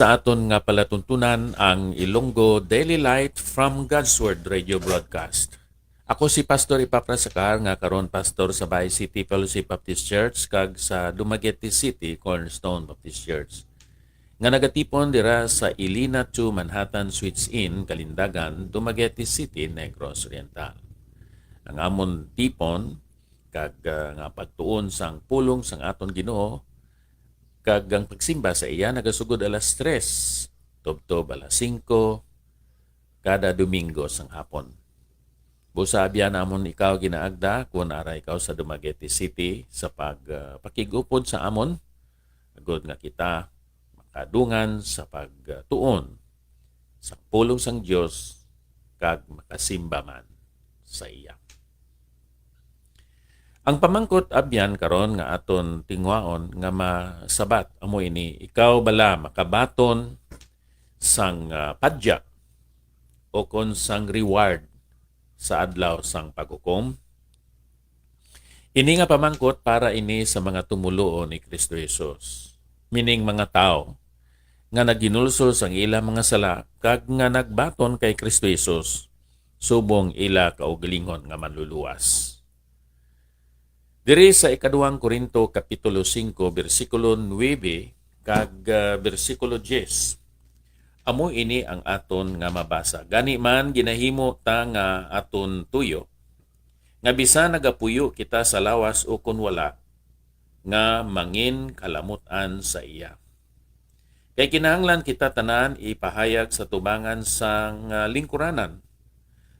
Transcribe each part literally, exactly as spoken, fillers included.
Sa aton nga palatuntunan ang Ilonggo Daily Light from God's Word Radio Broadcast. Ako si Pastor Epafras Sacar, nga karon pastor sa Bay City Fellowship Baptist Church kag sa Dumaguete City Cornerstone Baptist Church, nga nagatipon dira sa Ilina two Manhattan Suites Inn, Kalindagan, Dumaguete City, Negros Oriental. Ang amon tipon kag, ah, nga pagtuon sang pulong sang aton Ginoo kag ang pagsimba sa iya nagasugod alas tres tubtob alas singko kada Domingo sang hapon. Busa, abyan namon ikaw ginaagda kon ara ikaw sa Dumaguete City sa pag, ah, pakig-upod sa amon, agod nga kita makadungan sa pagtuon sa pulong sang Dios kag makasimba man sa iya. Ang pamangkot abyan karon nga aton tinguhaon nga masabat amo ini: ikaw bala makabaton sang, ah, padya o kon sang reward sa adlaw sang paghukom? Ini nga pamangkot para ini sa mga tumoluo ni Kristo Jesus, meaning mga tawo nga naghinulsol sang ila mga sala kag nga nagbaton kay Kristo Jesus subong ila kaugalingon nga Manluluwas. Diri sa ikaduhang Corinto Kapitulo singko, bersikulo nuebe kag, ah, bersikulo diyes, amo ini ang aton nga mabasa: Gani man, ginahimo ta nga aton tuyo nga bisan nagapuyo kita sa lawas ukon wala, nga mangin kalamut-an sa iya. Kay kinahanglan kita tanan ipahayag sa tubangan sang, ah, lingkuranan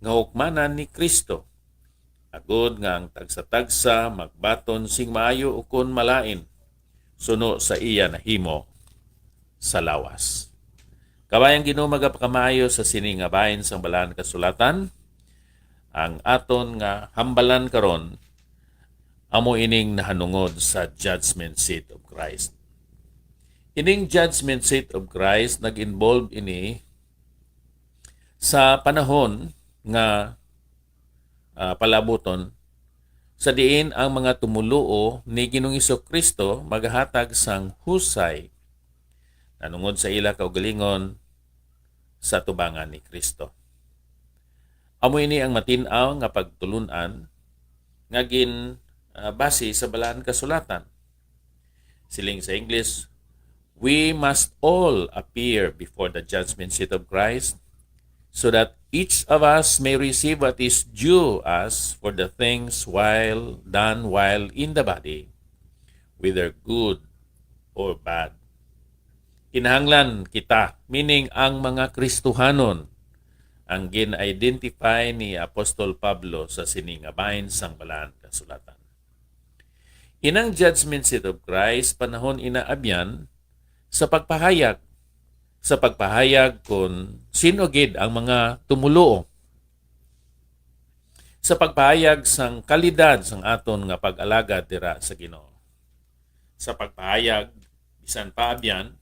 nga hukmanan ni Cristo, agod nga ang tagsa-tagsa magbaton sing maayo ukon malain suno sa iya nahimo sa lawas. Kabay ang Ginoo magapakamaayo sa sini nga bahin sang Balaan Kasulatan. Ang aton nga hambalan karon amo ining nahanungod sa judgment seat of Christ. Ining judgment seat of Christ, nag-involve ini sa panahon nga, ah, palabuton, sa diin ang mga tumoluo ni Ginoong Hesus-Kristo magahatag sang husay nanungod sa ila kaugalingon sa tubangan ni Cristo. Amo ini ang matin-aw nga pagtulon-an nga gin, ah, base sa Balaan Kasulatan. Siling sa English, "We must all appear before the judgment seat of Christ, so that each of us may receive what is due us for the things while done while in the body, whether good or bad." Kinahanglan kita, meaning ang mga Kristohanon, ang gin-identify ni Apostol Pablo sa sini nga bahin sang Balaan Kasulatan. Inang judgment seat of Christ, panahon ina abyan sa pagpahayag, sa pagpahayag kon sino gid ang mga tumoluo, sa pagpahayag sang kalidad sang aton nga pag-alagad dira sa Ginoo, sa pagpahayag, bisan pa abyan,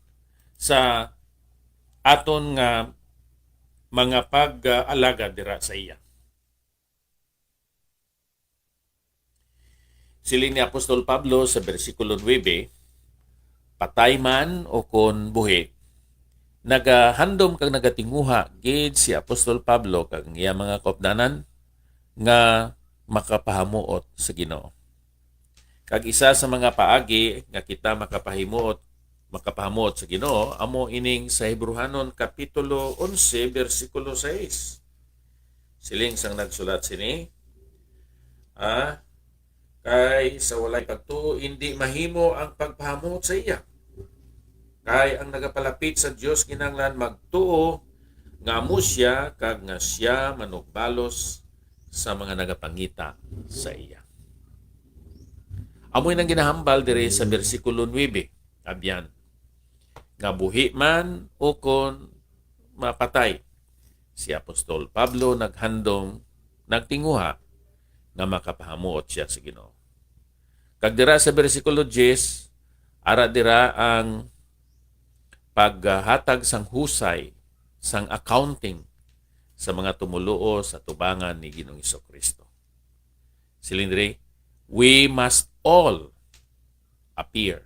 sa aton nga mga pag-alagad dira sa iya. Siling ni Apostol Pablo sa bersikulo nuebe, patay man o kon buhi, nagahandom kag nagatinguha gid si Apostol Pablo kag ang iya mga kaupdanan nga makapahamuot sa Ginoo. Kag isa sa mga paagi nga kita makapahimuot, makapahamuot sa Ginoo, amo ining sa Hebrehanon Kapitulo onse, bersikulo sais. Siling sang nagsulat sini, ah, "Kay sa walay pagtuo indi mahimo ang pagpahamuot sa iya. Kay ang nagapalapit sa Dios kinahanglan magtuo nga amo sia kag nga sia manugbalos sa mga nagapangita sa iya." Amo nang ginahambal diri sa bersikulo nuebe, abyan, nga buhi man o kon mapatay, si Apostol Pablo naghandom, nagtinguha nga makapahamuot sia sa Ginoo. Kag dira sa bersikulo diyes, ara dira ang paghatag sang husay, sang accounting sa mga tumoluo sa tubangan ni Ginoong Jesu-Cristo. Siling diri, "We must all appear."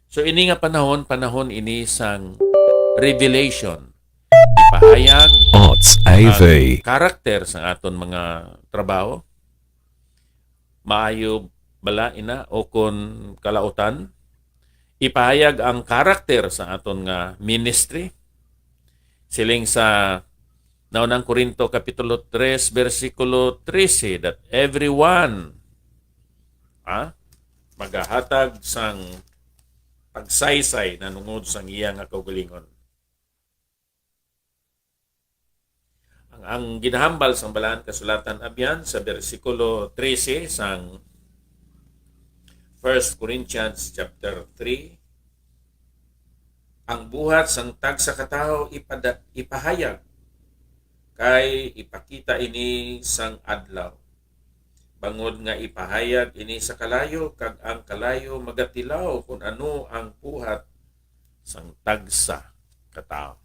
So, ini nga panahon, panahon ini sang revelation. Ipahayag Arts ang A V. Karakter sang aton mga trabaho. Maayo bala ina o kon kalautan? Ipahayag ang karakter sa aton nga ministry. Siling sa Naunang Corinto Kapitulo tres, bersikulo trese, that everyone, ha, magahatag sang pagsaysay nanungod sang iya nga kaugalingon. Ang, ang ginahambal sang Balaan Kasulatan abyan sa bersikulo trese sang First Corinthians chapter three, ang buhat sang tagsa ka tawo ipada-, ipahayag, kay ipakita ini sang adlaw. Bangod nga ipahayag ini sa kalayo, kag ang kalayo magatilaw kon ano ang buhat sang tagsa ka tawo.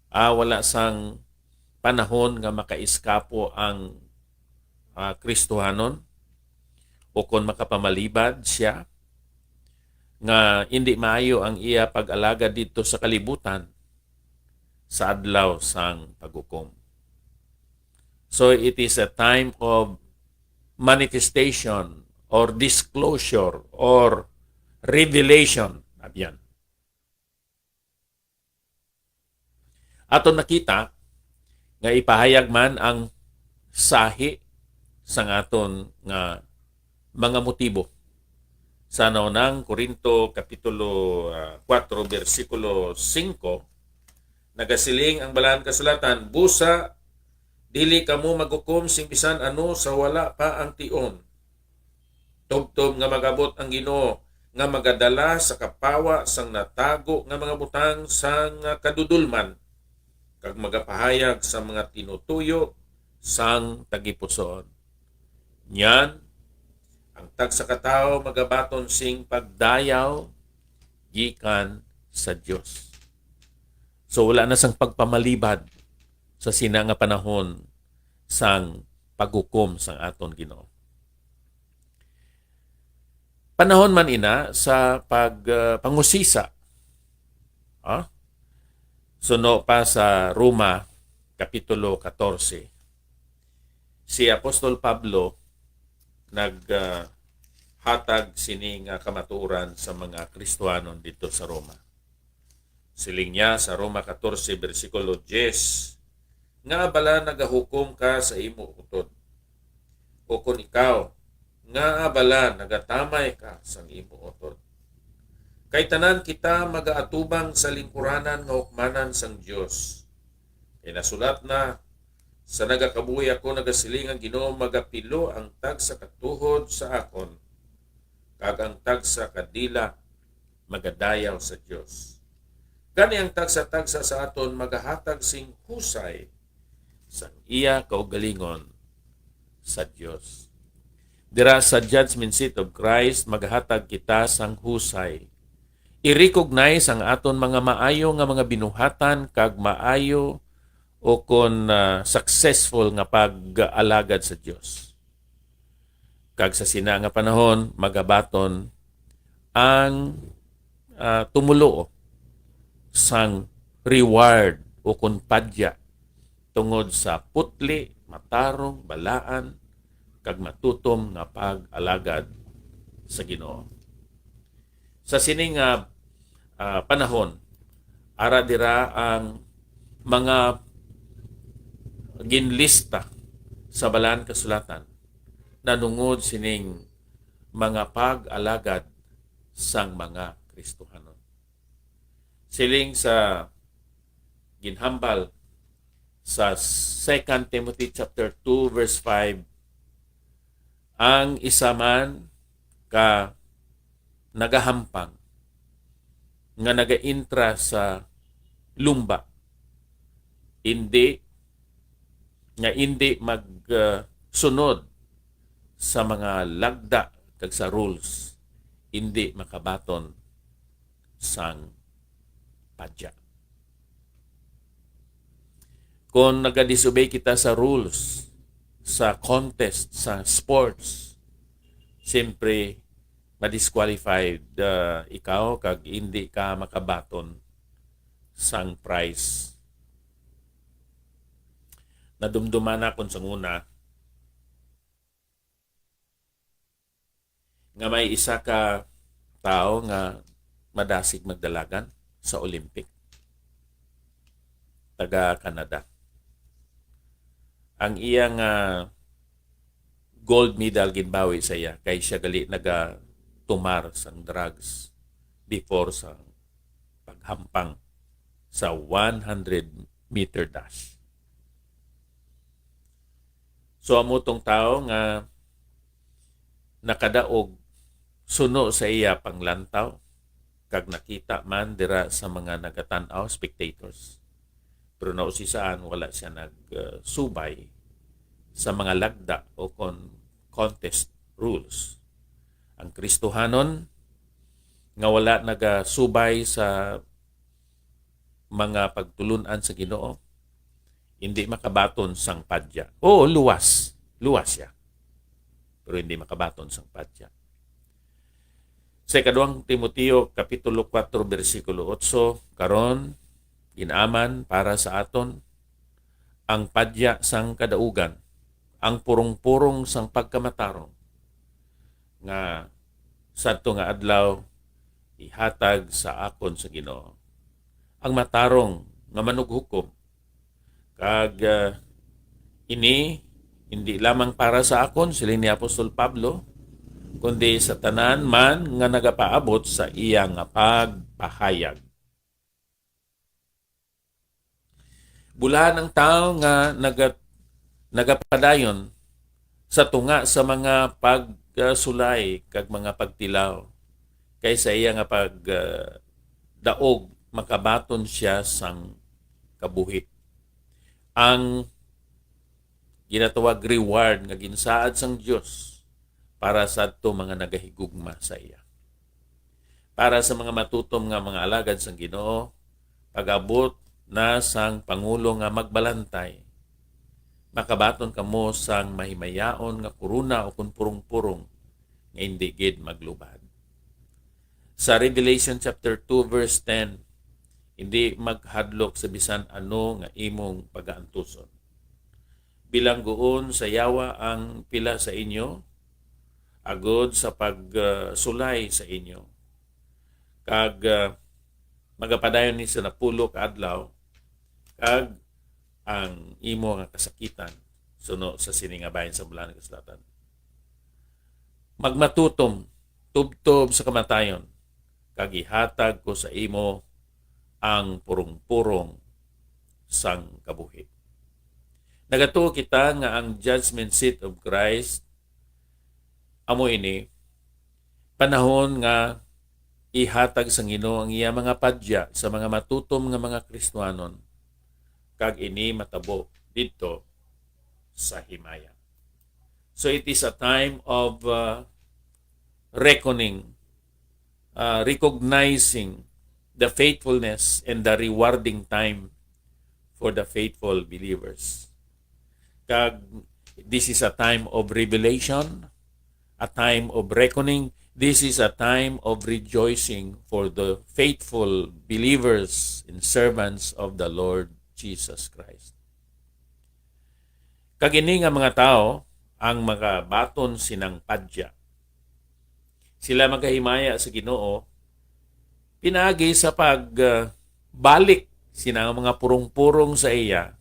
Ah, wala sang panahon nga makaiskapo ang, ah, Kristohanon, o kon makapamalibad sia, nga indi maayo ang iya pag-alagad didto sa kalibutan sa adlaw sang paghukom. So, it is a time of manifestation or disclosure or revelation. Abyan. Aton nakita nga ipahayag man ang sahi sang aton nga mga motibo. Sa Naunang Corinto Kapitulo, ah, kuwatro, bersikulo singko, nagasiling ang Balaan Kasulatan, "Busa, dili kamo maghukom sing bisan ano sa wala pa ang tion, tubtob nga mag-abot ang Ginoo, nga magadala sa kapawa sang natago nga mga butang sang kadudolman, kag magapahayag sa mga tinutuyo sang tagipusoon. Niyan, ang tagsa ka tawo magabaton sing pagdayaw gikan sa Dios." So, wala na sang pagpamalibad sa sina nga panahon sang paghukom sang aton Ginoo. Panahon man ina sa pag, ah, pangusisa. Ha? Suno pa sa Roma, Kapitulo katorse, si Apostol Pablo nag, ah, hatag sini nga kamatuoran sa mga Kristiyanon didto sa Roma. Siling niya sa Roma katorse, bersikulo diyes, "Ngaa bala nagahukom ka sa imo utod? O kon ikaw, ngaa bala nagatamay ka sang imo utod? Kay tanan kita magaatubang sa lingkuranan nga hukmanan sang Dios. Kay nasulat na, 'Sa nagakabuhi ako,' nagasiling ang Ginoo, 'magapilo ang tagsa ka tuhod sa akon, kag ang tagsa ka dila magadayaw sa Dios.' Gani, ang tagsa-tagsa sa aton magahatag sing husay sang iya kaugalingon sa Dios." Dira sa judgment seat of Christ, maghatag kita sang husay. I-recognize ang aton mga maayo nga mga binuhatan kag maayo o kon, ah, successful nga pag-alagad sa Dios. Kag sa sina nga panahon, magabaton ang, ah, tumoluo sang reward o kon padya tungod sa putli, matarong, balaan, kag matutom nga pag-alagad sa Ginoo. Sa sini nga, ah, panahon, ara dira ang mga ginlista sa Balaan Kasulatan nanungod sining mga pag-alagad sang mga Kristohanon. Siling sa ginhambal sa Second Timothy chapter two, verse five, "Ang isa man ka nagahampang nga nagaintra sa lumba, indi, nga indi mag, ah, sunod sa mga lagda kag sa rules, indi makabaton sang padya." Kung nagadisobey kita sa rules, sa contest, sa sports, siyempre, ma-disqualified, uh, ikaw kag hindi ka makabaton sang prize. Nadumduman nakon sang una nga may isa ka tawo nga madasig magdalagan sa Olympic, taga Canada. Ang iya nga gold medal ginbawi sa iya kay siya gali nagatumar sang drugs before sa paghampang sa one hundred meter dash. So, amo tong tawo nga nakadaog suno sa iya panglantaw, kag nakita man dira sa mga nagatan-aw, spectators. Pero nausisaan, wala siya nagsubay sa mga lagda o kon contest rules. Ang Kristohanon nga wala nagasubay sa mga pagtulun-an sa Ginoo, hindi makabaton sang padya. Oo, luwas. Luwas siya. Pero hindi makabaton sang padya. Sa ikaduhang Timoteo, Kapitulo kuwatro, bersikulo otso, karon, gin-aman para sa aton ang padya sang kadaugan, ang purong-purong sang pagkamatarong, nga sadto nga adlaw ihatag sa akon sa Ginoo, ang matarong nga manughukom. Kag, ah, ini hindi lamang para sa akon, siling ni Apostol Pablo, kundi sa tanan man nga nagapaabot sa iya nga pagpahayag. Bulahan ang tawo nga naga-, nagapadayon sa tunga sa mga pagsulay kag mga pagtilaw, kay sa iya nga pag, ah, daog makabaton siya sang kabuhi. Ang ginatawag reward nga ginsaad sang Dios para sadto mga nagahigugma sa iya. Para sa mga matutom nga mga alagad sang Ginoo, pag-abot na sang pangulo nga magbalantay, makabaton kamo sang mahimayaon nga korona o kon purong-purong nga indi gid maglubad. Sa Revelation chapter two verse ten, hindi maghadlok sa bisan ano nga imong pagaantuson. Bilangguon sa yawa ang pila sa inyo, agod sa pagsulay sa inyo. Kag, ah, magapadayon ni sa napulo ka adlaw, kag ang imo nga kasakitan suno sa sini nga bahin sa Bulahan Kasulatan. Magmatutom, tubtob sa kamatayon, kag ihatag ko sa imo ang purong-purong sang kabuhi. Nagatuo kita nga ang judgment seat of Christ amo ini, panahon nga ihatag sang Ginoo ang iya mga padya sa mga matutom nga mga Kristiyanon, kag ini matabo didto sa himaya. So it is a time of, uh, reckoning, uh, recognizing the faithfulness and the rewarding time for the faithful believers. Kag this is a time of revelation, a time of reckoning. This is a time of rejoicing for the faithful believers and servants of the Lord Jesus Christ. Kag ini nga mga tawo ang magabaton sinang padya. Sila magahimaya sa Ginoo pinaagi sa pag, ah, balik sina nga mga purong-purong sa iya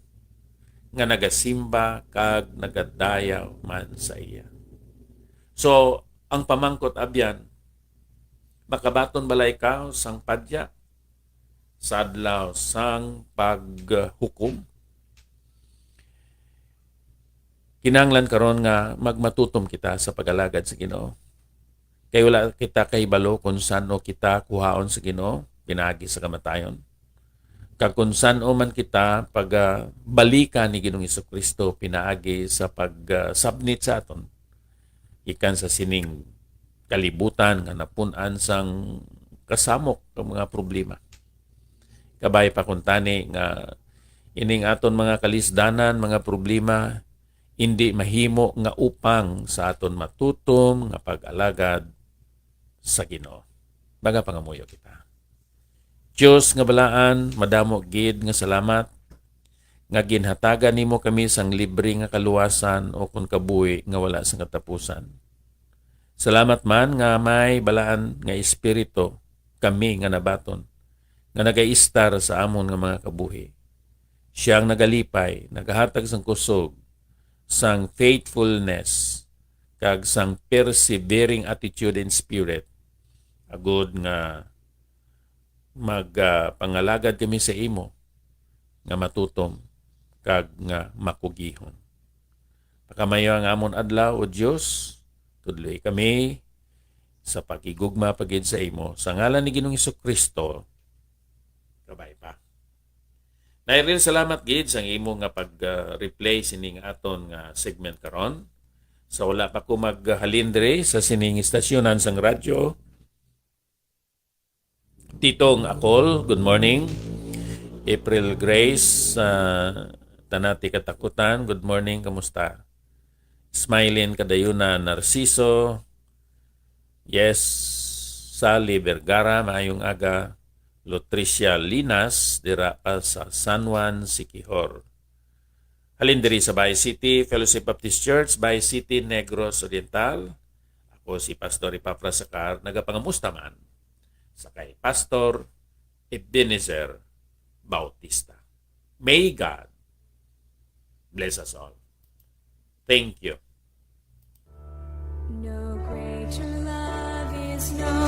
nga nagasimba kag nagadayaw man sa iya. So, ang pamangkot abyan, makabaton bala ikaw sang padya sa adlaw sang paghukom? Kinahanglan karon nga magmatutom kita sa pag-alagad sa Ginoo. Kay wala kita kahibalo kung san-o kita kuhaon sa Ginoo pinaagi sa kamatayon, kag kung san-o man kita pagabalikan ni Ginoong Jesu-Cristo pinaagi sa pag-submit sa aton gikan sa sining kalibutan nga napun-an sang kasamok kag mga problema. Kabay pa kuntani nga ining aton mga kalisdanan, mga problema, indi mahimo nga upang sa aton matutom nga pag-alagad sa Ginoo. Magapangamuyo kita. Dios nga balaan, madamo gid nga salamat nga ginhatagan nimo kami sang libre nga kaluwasan o kon kabuhi nga wala sang katapusan. Salamat man nga may balaan nga espiritu kami nga nabaton, nga nagaistar sa amon nga mga kabuhi. Siya ang nagalipay, nagahatag sang kusog, sang faithfulness, kag sang persevering attitude and spirit, agud nga mag, ah, pangalagad kami sa imo nga matutom kag nga makugihon. Pakamayo ang amon adlaw, O Dios, tudloi kami sa paghigugma pa gid sa imo, sa ngalan ni Ginoong Jesu-Cristo. Kabay pa. Nairil, salamat gid sang imo nga pag, ah, replay sining aton nga segment karon. Sa wala pa ko maghalin diri sa sining istasyonan sang radyo, Titong Akol, good morning. April Grace, ah, Tanati Katakutan, good morning, kamusta? Smilin Kadayuna Narciso, yes, Sally Vergara, maayong aga. Lutricia Linas, dira pa sa San Juan, Siquijor. Halin diri sa Bay City, Fellowship Baptist Church, Bay City, Negros Oriental. Ako si Pastor Epafras Sacar, nagapangamusta man sa kay Pastor Ebenezer Bautista. May God bless us all. Thank you. No greater love is known.